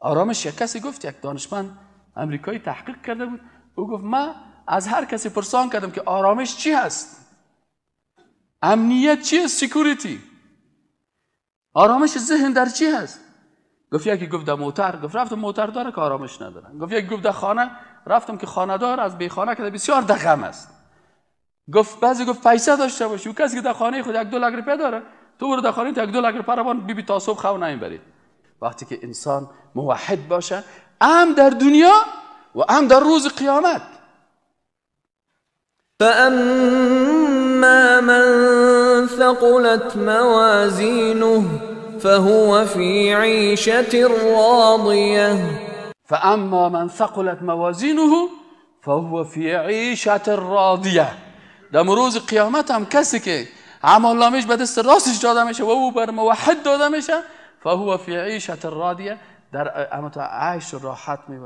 آرامش یک کسی گفت، یک دانشمند امریکایی تحقیق کرده بود، او گفت من از هر کسی پرسان کردم که آرامش چی هست، امنیت چی است، security، آرامش ذهن در چی هست؟ گفت یکی گفت در موتر، گفت رفتم موتر داره که آرامش نداره. گفت یکی گفت در خانه، رفتم که خانه دار از بی خانه که بسیار در غم است. گفت بعضی گفت پیسه داشته باشی، و کسی که در خانه خود 1-2 لک روپیه داره، تو برو در خانه 1-2 لک روپیه روان بی تا صبح خو نمیبرید. وقتی که انسان موحد باشه، هم در دنیا و هم در روز قیامت. فأما من ثقلت موازینه فهو في عيشة راضية. فأما من ثقلت موازینه فهو في عيشة راضية. در روز قیامت هم کسی که اعمال نامش به دست راستش داده میشه و او بر موحد داده میشه، فهو في عيشة راضية، در عیش راحت می